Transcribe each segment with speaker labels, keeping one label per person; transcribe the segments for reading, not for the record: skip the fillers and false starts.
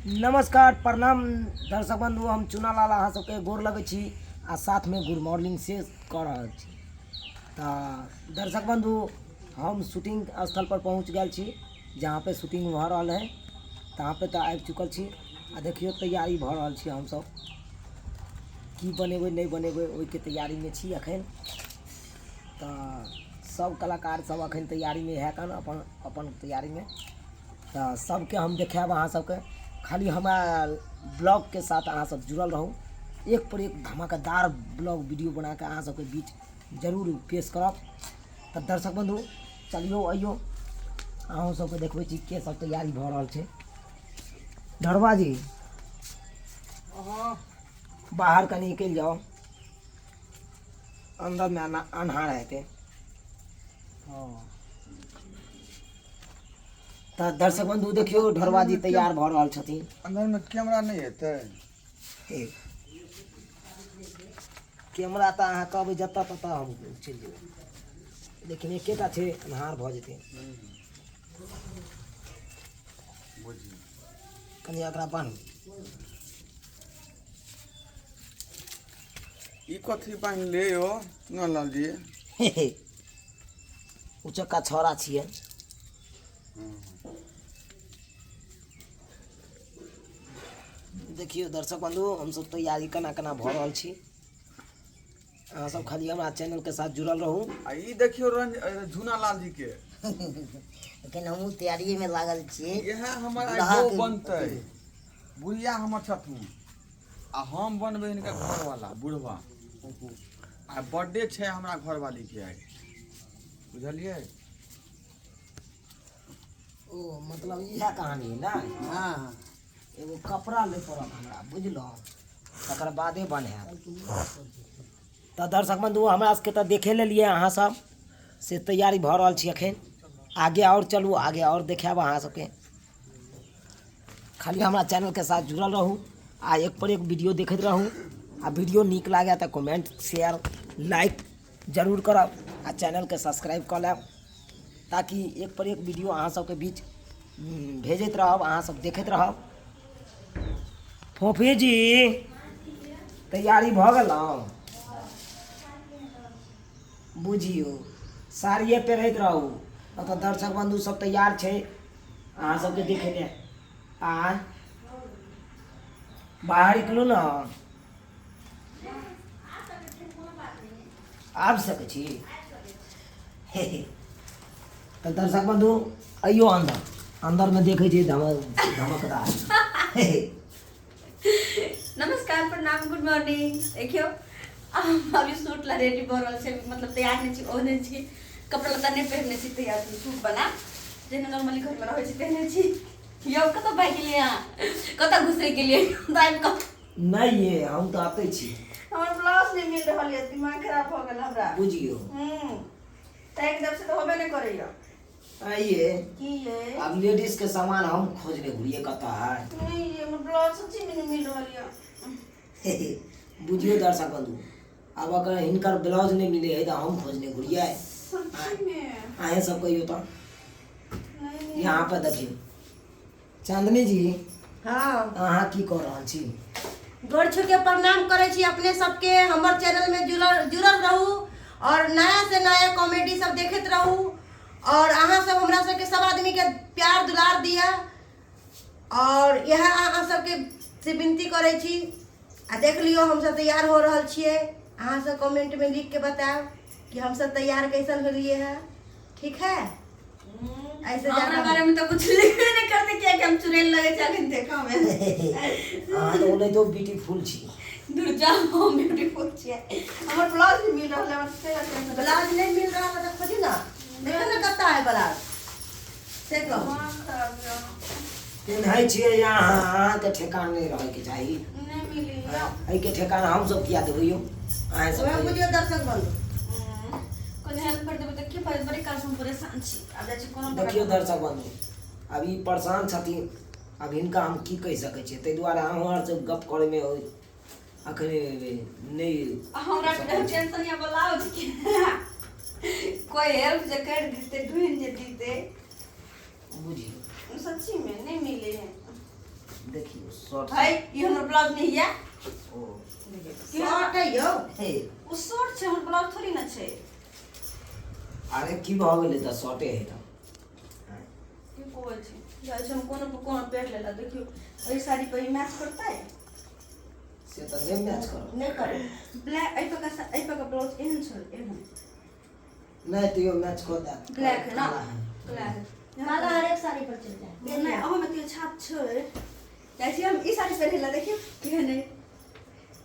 Speaker 1: नमस्कार प्रणाम दर्शक बंधु, हम चुनालाल अहाँ सबके गोर लगै छी आ साथमे गुड मॉर्निंग से कऽ रहल छी। तऽ दर्शक बंधु, हम शूटिंग स्थल पर पहुँच गेल छी जहाँ पे शूटिंग भऽ रहल है, तहाँ पे तऽ आबि चुकल छी आ देखियौ तैयारी भऽ रहल छी। हमसब की बनेबै नहि बनेबै ओहिके तैयारीमे छी अखन। तऽ सब कलाकार सब अखन तैयारीमे है कन अपन अपन तैयारीमे। तऽ सबके हम देखायब अहाँ सबके, खाली हमरा ब्लॉगके साथ अहाँ सब जुड़ल रहू। एक पर एक धमाकेदार ब्लॉग वीडियो बनाके अहाँ सबके बीच जरूर पेश करब। तऽ दर्शक बंधु चलियौ अइयौ, अहूँ सबके देखबै छी के सब तैयारी भऽ रहल छै। ढरवा जी बाहर कनि निकलि जाउ, अन्दरमे अन्हार हेतै। तऽ दर्शक बंधु देखियौ ढोरबा जी तैयार भऽ रहल छथिन।
Speaker 2: अंदर में कैमरा नहीं हेतै?
Speaker 1: हे, कैमरा तऽ अहाँ कहबै जतऽ ततऽ हम चलि जेबै, लेकिन एकेटा छै अन्हार भऽ जेतै।
Speaker 2: बुझियौ
Speaker 1: कनि एकरा बान्हू।
Speaker 2: ई कथी बान्हले यौ चुनालाल जी?
Speaker 1: हे हे, उचक्का छौड़ा छियै। देखियौ दर्शक बंधु, हमसब तैयारी केना केना भऽ रहल छी। अहाँ सब खाली हमरा चैनल के साथ जुड़ल रहू।
Speaker 2: आ ई देखियौ रंज झुनालाल जी के
Speaker 3: एखन हमहूँ तैयारिएमे लागल छियै।
Speaker 2: इएह हमर आइ
Speaker 3: दुल्हा
Speaker 2: बहू
Speaker 3: के
Speaker 2: बनतै, बुढ़िया हमर छथुन आ हम बनबै हिनकर घरवाला बुढ़वा। आ बर्थडे छै हमरा घरवाली के आइ, बुझलियै?
Speaker 1: ओ मतलब इएह कहानी है ना?
Speaker 3: हाँ।
Speaker 1: एगो कपड़ा लै पड़त हमरा, बुझलहुँ? तकर बादे बनायब। तऽ दर्शक बंधु, हमरा सबके तऽ देखे लेलियै अहाँ सब से तैयारी भऽ रहल छी अखन। आगे आओर चलू, आगे आओर देखायब अहाँ सबके। खाली हमरा चैनलके साथ जुड़ल रहू आ एक पर एक वीडियो देखैत रहू। आ वीडियो नीक लागै तऽ कमेंट शेयर लाइक जरूर करब आ चैनलके सब्सक्राइब कऽ लेब, ताकि एक पर एक वीडियो अहाँ सबके बीच भेजैत रहब, अहाँ सब देखैत रहब। फोफी जी तैयारी भऽ गेलहुँ? बुझियौ साड़िए पहिरैत रहू। ओतऽ दर्शक बन्धु सब तैयार छै अहाँ सबके देखे ले। आ बाहर निकलू ने, आबि सकै छी। हे हे। तऽ दर्शक बन्धु अइयो अन्दर, अन्दरमे देखै छी धमक धमकदार। हे हे।
Speaker 4: नमस्कार प्रणाम गुड मॉर्निंग। देखियौ हम अभी सूट ला रेडी भऽ रहल छै, मतलब तैयार नहि छी, ओहने छी, कपड़ा लत्ता नहि पहिरने छी, तैयार छी सूट बना जेना नॉर्मली घरमे रहै छी तेहने छी। यौ कतऽ भागि गेलियै अहाँ, कतऽ घुसै गेलियै? तऽ आबि कऽ
Speaker 1: नहि ये, हम तऽ अतै छी।
Speaker 4: हमर ब्लाउज नहि मिल रहल यऽ, दिमाग खराब भऽ गेल हमरा।
Speaker 1: बुझियौ
Speaker 4: ताकि जब से तऽ होबे नहि करैया।
Speaker 1: आइए
Speaker 4: की ये?
Speaker 1: आब लेडीज के सामान हम खोजने घुरिए कतऽ है।
Speaker 4: नहीं ये हमर ब्लाउज सच्ची में नहीं मिल रहल यऽ।
Speaker 1: बुझियौ दर्शक बंधु, आब अगर हिनकर ब्लाउज नहि मिले है तऽ हम खोजने घुरिए।
Speaker 4: सच्ची में
Speaker 1: अहें सब कहियो तऽ।
Speaker 4: नहीं मिल।
Speaker 1: यहाँ पर देखियौ चांदनी जी।
Speaker 5: हाँ।
Speaker 1: अहाँ की कऽ रहल छी?
Speaker 5: गोर छू के प्रणाम करै छी अपने सबके। हमर चैनल में जुड़ल जुड़ल रहू और नया से नया कॉमेडी सब देखैत रहू और अहाँ सब हमरा सबके सब आदमी के प्यार दुलार दिया और यह अहाँ सबके से विनती करै छी। आ देख लियौ हम सब तैयार हो रहल छियै। अहाँ सब कमेंट में लिख के बतायब कि हम सब तैयार कैसन होलियै है। ठीक है? ऐसे
Speaker 4: हमरा
Speaker 5: ज्यादा
Speaker 4: बारे में तो कुछ लिखबे नहीं करते, किया कि हम चुड़ैल लगे छै अखन देखा में।
Speaker 1: अहाँ तऽ ओनाहितो ब्यूटीफुल छी।
Speaker 4: दूर जाओ, हम ब्यूटीफुल छियै। हमर ब्लाउज नहीं मिल रहल है, हमर से रखने
Speaker 5: ब्लाउज नहीं मिल रहा है तो खोजी ना, देखो ना कत्ता है ब्लाउज से कहू।
Speaker 4: दिमाग खराब यऽ।
Speaker 1: पेन्है छियै अहाँ, अहाँके ठेकान नहि रहैके चाही।
Speaker 4: नहीं मिली।
Speaker 1: एहिके ठेकान हम सब किया देबै यौ? अहाँ सब
Speaker 5: वएह
Speaker 1: कहियौ।
Speaker 5: बुझियौ दर्शक बंधु।
Speaker 4: कोनो हेल्प कर देबै तऽ की फायदा? बड़ी काल से हम परेशान छी, आब जाइ छी कोनो।
Speaker 1: देखियौ दर्शक बंधु, आब ई परेशान छथिन, आब हिनका हम की कहि सकै छियै? ताहि दुआरे अहूँ आर से गप करैमे अखन नहि।
Speaker 4: हमरा टेंशन या ब्लाउज के कोई हेल्प जे कर देते, ढूंढ जे देते।
Speaker 1: बुझियौ
Speaker 4: सच्ची में नहीं मिले है।
Speaker 3: देखियो शॉर्ट
Speaker 4: है ई हमर ब्लाउज नहीं है।
Speaker 3: ओ
Speaker 5: शॉर्ट है यौ।
Speaker 3: हे
Speaker 4: ओ शॉर्ट छै, हमर ब्लाउज थोड़ी ना छै।
Speaker 1: अरे की भऽ गेलै तऽ शॉर्टे है तऽ।
Speaker 4: की कहै छी जाइ छै हम कोनो पर कोनो पहिर लेला। देखियौ एहि साड़ी पर ई मैच करतै?
Speaker 1: से तऽ नहि मैच करत।
Speaker 5: नहि करू।
Speaker 4: ब्लैक एहि पर का, एहि पर का ब्लाउज एहन छै, एहन
Speaker 1: नहि तैयो मैच कऽ देत।
Speaker 4: ब्लैक है ना?
Speaker 1: काला है।
Speaker 4: ब्लैक है।
Speaker 5: काला हरेक साड़ी पर चलि जाए।
Speaker 4: नहि, अहूमे तैयो छाप छै। जाइ छी हम ई साड़ी पहिरे ला। देखियौ केहन है,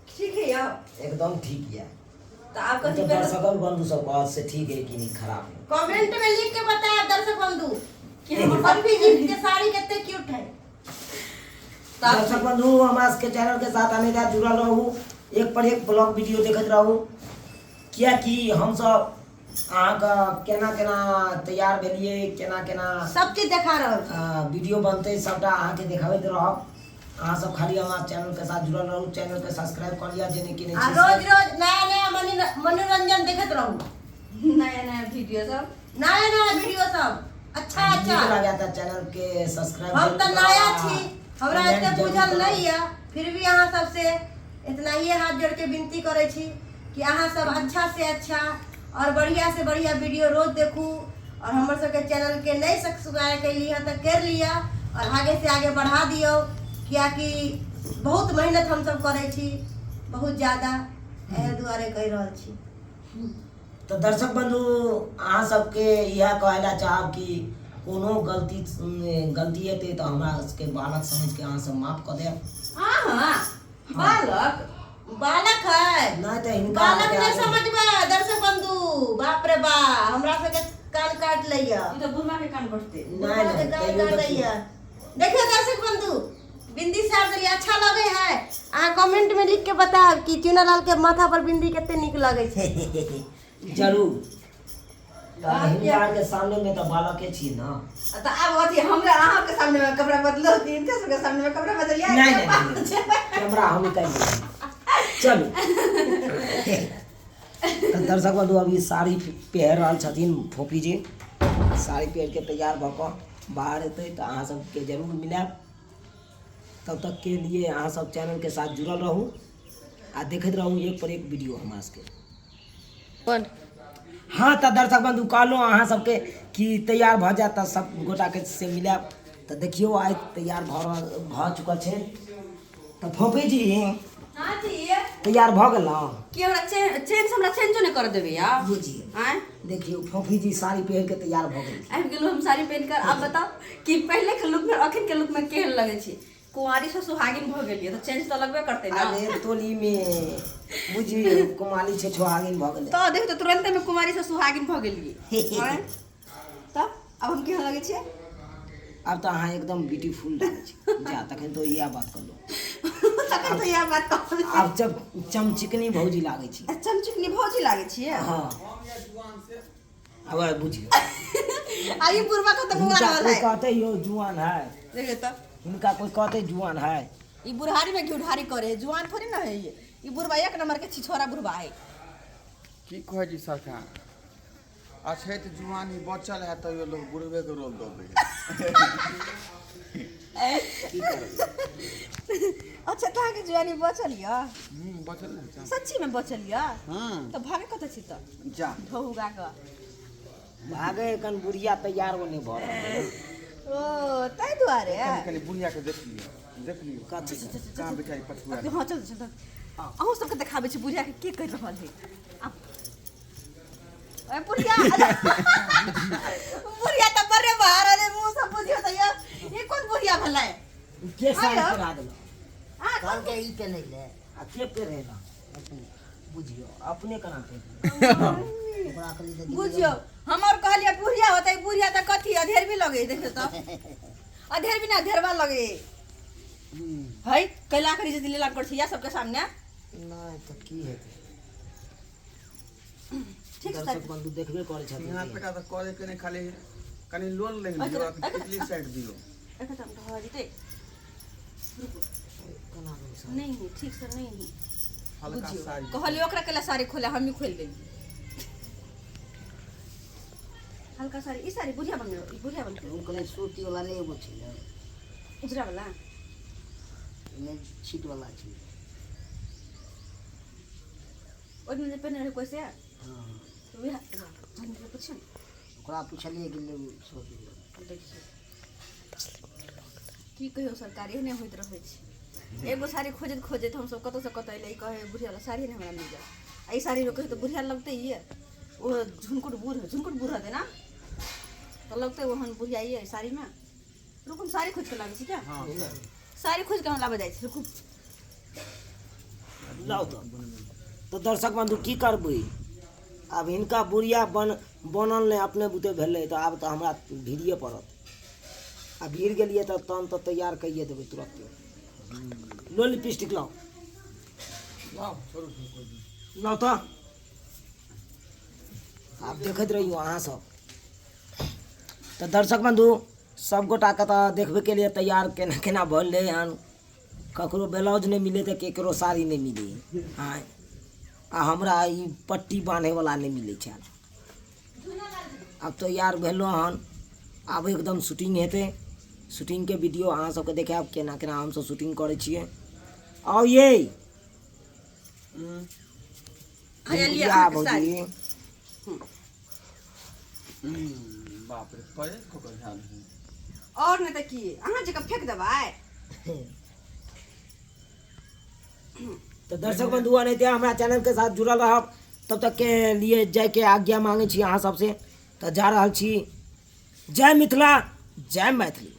Speaker 4: ठीक है यौ?
Speaker 1: एकदम ठीक यऽ।
Speaker 4: तऽ आब कथी
Speaker 1: तऽ
Speaker 4: पहिरब?
Speaker 1: दर्शक बंधु सब कहत से ठीक है कि नहीं खराब है।
Speaker 5: कमेंट में लिख के बताएब दर्शक बंधु
Speaker 4: कि हमर
Speaker 5: पप्पी जी के साड़ी कते क्यूट है।
Speaker 4: तऽ आब
Speaker 1: दर्शक बंधु हमरा सबके चैनल के साथ आने जुड़ल रहू, एक पर एक ब्लॉग वीडियो देखैत रहू, कियाकि हमसब अहाँके केना केना तैयार भेलियै, केना केना
Speaker 5: सब चीज देखा रहल छी,
Speaker 1: वीडियो बनतै, सबटा अहाँके देखाबैत रहब। अहाँ सब खाली हमरा चैनल के साथ जुड़ल रहू, चैनल के सब्सक्राइब कऽ लिअ जे नहि केने
Speaker 5: आ
Speaker 1: छी।
Speaker 5: रोज रोज नया नया मनोरंजन देखैत रहू,
Speaker 4: नया नया वीडियो सब,
Speaker 5: नया नया वीडियो सब अच्छा
Speaker 1: नीक
Speaker 5: अच्छा
Speaker 1: लागै तऽ चैनल के सब्सक्राइब।
Speaker 5: हम तऽ नया छी, हमरा एते बुझल नहीं है, फिर भी अहाँ सबसे इतना ही हाथ जोड़ के विनती करै छी कि अहाँ सब अच्छा से अच्छा और बढ़िया से बढ़िया वीडियो रोज देखू और हमर सबके चैनल के नहीं सब्सक्राइब कैली है तऽ कर लिअ और आगे से आगे बढ़ा दियौ, कियाकि बहुत मेहनत हमसब करै छी, बहुत ज्यादा, एहि दुआरे कहि रहल छी।
Speaker 1: तऽ दर्शक बंधु अहाँ सबके इएह कहै लए चाहब कि कोनो गलती गलती हेतै तऽ हमरा सबके बालक समझ के अहाँ सब माफ कऽ देब।
Speaker 4: हाँ हाँ बालक
Speaker 5: बालक है
Speaker 1: नहि तऽ हिनका
Speaker 5: बालक नहि समझबै दर्शक बंधु, बाप रे बा हमरा सबके कान काट लैया।
Speaker 4: ई तऽ बुढ़वा के कान कटतै।
Speaker 1: नहि नहि
Speaker 5: कान
Speaker 1: तैयो
Speaker 5: काट
Speaker 1: देखियौ।
Speaker 5: लैया। देखियौ दर्शक बंधु बिंदी साफ देलियै, अच्छा लगे है? अहाँ कमेंट में लिख के बतायब कि चुनालाल के माथा पर बिंदी कते नीक लगे छै।
Speaker 1: जरूर, तऽ हिनका आरके सामने मे तऽ बालके छी ने।
Speaker 4: तऽ आब अथी हमरा अहाँके सामने में कपड़ा बदलो कि हिनका सबके सामने में कपड़ा बदलियै?
Speaker 1: नहि नहि नहि, कैमरा हम निकालि दै छी। चलू तऽ दर्शक बंधु अभी साड़ी पहिर रहल छथिन फोफी जी, साड़ी पहिर के तैयार भऽ कऽ बाहर एतै तऽ अहाँ सबके जरूर मिलायब। तब तक के लिए अहाँ सब चैनल के साथ जुड़ल रहू आ देखैत रहू एक पर एक वीडियो हमरा सबके। हाँ तऽ दर्शक बंधु कहलहुँ अहाँ सबके कि तैयार भऽ जायत तऽ सब गोटाके से मिलायब। तऽ देखियौ आइ तैयार भऽ रहल भऽ चुकल छै। तऽ फोफी जी
Speaker 4: हाँ जी
Speaker 1: तैयार भऽ गेलहुँ?
Speaker 4: कि हमरा चेंज हमरा चेंजो नहि कर देबै यार।
Speaker 1: बुझियौ
Speaker 4: आँय
Speaker 1: देखियौ फोफी जी साड़ी पहिर के तैयार भऽ गेल।
Speaker 4: आबि गेलहुँ हम साड़ी पहिर कर। आब बताउ कि पहिले के लुक में अखन के लुक में केहन लगै छै? कुंवारी से सुहागिन भऽ गेलियै तऽ चेंज तऽ लगबे करतै ना।
Speaker 1: अरे टोली में बुझियौ कुमारी छै सुहागिन भऽ गेलै।
Speaker 4: तऽ देख तऽ तुरंते में कुमारी से सुहागिन भऽ गेलियै। आँय तऽ आब हम केहन लगै छियै?
Speaker 1: आब तऽ अहाँ एकदम ब्यूटीफुल लागै छी। जा तखन तऽ इएह बात कहलहुँ।
Speaker 4: तखन तऽ इएह बात कहलहुँ।
Speaker 1: आब जब चमचिकनी भौजी लागै छी।
Speaker 4: चमचिकनी भौजी लागै छियै?
Speaker 1: हाँ अब बुझियौ
Speaker 4: आ ई बुढ़वा कतऽ बौआ
Speaker 1: हिनका
Speaker 4: रहल
Speaker 1: कोई
Speaker 4: है?
Speaker 1: कहते यो जुआन है।
Speaker 4: देखियौ तऽ
Speaker 1: हिनका कोई कहते जुआन है?
Speaker 4: ई बुढ़ारी में घिउढारी करे है, जुआन थोड़ी ना है ये। ई बुढ़वा एक नंबर के छिछोरा बुढ़वा है।
Speaker 2: की कहै छी सरकार, अछैत जुआनी बचल है तैयो लोग बुढ़बे के रोल दऽ दै।
Speaker 4: अच्छा तऽ अहाँके जुआनी बचल यऽ?
Speaker 2: बचल ने छै।
Speaker 4: सच्ची में बचल यऽ?
Speaker 2: हँ।
Speaker 4: तऽ भागे कतऽ छी तऽ?
Speaker 2: जा
Speaker 4: ढौगा कऽ
Speaker 1: भागे एखन बुढ़िया तैयार हो नहि भऽ रहल।
Speaker 4: ओ ताहि दुआरे
Speaker 2: कनि कनि बुढ़िया के देख लियौ, देख लियौ।
Speaker 1: कथी?
Speaker 2: कहाँ बेचारी पछुआ।
Speaker 4: हाँ चल चल, अहूँ सबके देखाबै छी बुढ़िया के के कहि रहल है। आब ए बुढ़िया, बुढ़िया तऽ बड़े बाहर अरे मुँह सब बुझियौ तऽ ये कोन बुढ़िया भेलै?
Speaker 1: के साड़ी
Speaker 4: आयो।
Speaker 1: पहिरा देलक?
Speaker 4: हाँ
Speaker 3: कहलकै ई पेन्है ले।
Speaker 1: आ के पहिरेलक? बुझियौ अपने केना पहिरलक?
Speaker 3: ओकरा कहली तऽ
Speaker 4: बुझियौ हमर कहलियै बुढ़िया होतै, बुढ़िया तऽ कथी अधेर भी लगे, देखियौ तऽ अधेर भी ना अधेरवा लगे है। कैला करी जे लीला कर छै या सबके सामने।
Speaker 1: नहि तऽ की हेतै?
Speaker 4: ठीक छै।
Speaker 1: दर्शक बंधु देखबे करै छथिन।
Speaker 2: यहाँ पेटा तऽ करे के नहि, खाली कनि लोन ले लियौ आ टिकली साइड दियौ।
Speaker 4: एकदम ढह जेतै।
Speaker 1: केना करू?
Speaker 4: नहीं नहीं ठीक से नहीं नहीं
Speaker 2: हल्का
Speaker 4: बुझियौ
Speaker 2: साड़ी
Speaker 4: कहलियै ओकरा कैला साड़ी खोले, हमही खोलि देलियै हल्का साड़ी। ई साड़ी बुढ़िया बनबै, ई बुढ़िया बनतै।
Speaker 3: हम कहलियै सूती वाला नहि एगो छै ने
Speaker 4: उजरा वाला?
Speaker 3: एहिमे छीट वाला छै।
Speaker 4: ओहि दिन जे पहिने रहै कोइ से?
Speaker 3: हँ।
Speaker 4: तऽ वएह हम पुछियौ ने।
Speaker 3: ओकरा पुछलियै कि लेब 100 रुपैआ।
Speaker 4: देखियौ, की कहियौ, सरकार एहने होइत रहै छै। एगो साड़ी खोजैत खोजैत हमसब कतऽसँ कतऽ अयलै। ई कहै बुढ़िया साड़ी नहि हमरा मिल जाय। आ ई साड़ी कहियौ तऽ बुढ़िया लगतै। ये ओ झुनकुट बूढ़, झुनकुट बूढ़ रहतै ने तऽ लगतै ओहन बुढ़िया ये साड़ीमे। रुकू, हम साड़ी खोजि कऽ लाबै छी। क्या साड़ी खोजि कऽ हम लाबऽ जाइ छी, रुकू।
Speaker 1: लाउ तऽ दर्शक बन्धु, की करबै आब? हिनका बुढ़िया बनल नहि अपने बुते भेलै, तऽ आब तऽ हमरा भिड़िए पड़त। आ भिड़ गेलियै तऽ तहन तऽ तैयार कइए देबै तुरन्ते। लो, लिपस्टिक लाउ।
Speaker 2: लाउ, छोड़ू छोड़ू, कोइ नहीं।
Speaker 1: लाउ तऽ आब देखैत रहियौ अहाँ सब। तऽ दर्शक बन्धु, सब गोटाके तऽ देखबैके लिए तैयार केना केना भेलै हन। ककरो ब्लाउज नहि मिलै तऽ केकरो साड़ी नहि मिलै। आँय, आ हमरा ई पट्टी बान्हैवला नहि मिलै छल। आब तैयार भेलहुँ हन, आब एकदम शूटिंग हेतै। शूटिंगके वीडियो अहाँ सबके देखायब, केना केना हमसब शूटिंग करै छियै। आउ ये।
Speaker 4: हैया लिअ
Speaker 1: या
Speaker 4: अहाँके साड़ी।
Speaker 1: भौजी।
Speaker 2: बाप रे, परे कऽ कऽ झाल है।
Speaker 4: और नहि तऽ की, अहाँ जकाँ फेंक देबै?
Speaker 1: तऽ दर्शक बंधु, एनाहिते हमरा चैनलके साथ जुड़ल रहब। तब तक के लिए जायके आज्ञा मांगै छी अहाँ सबसे। तऽ जा रहल छी। जय मिथिला, जय मैथिली।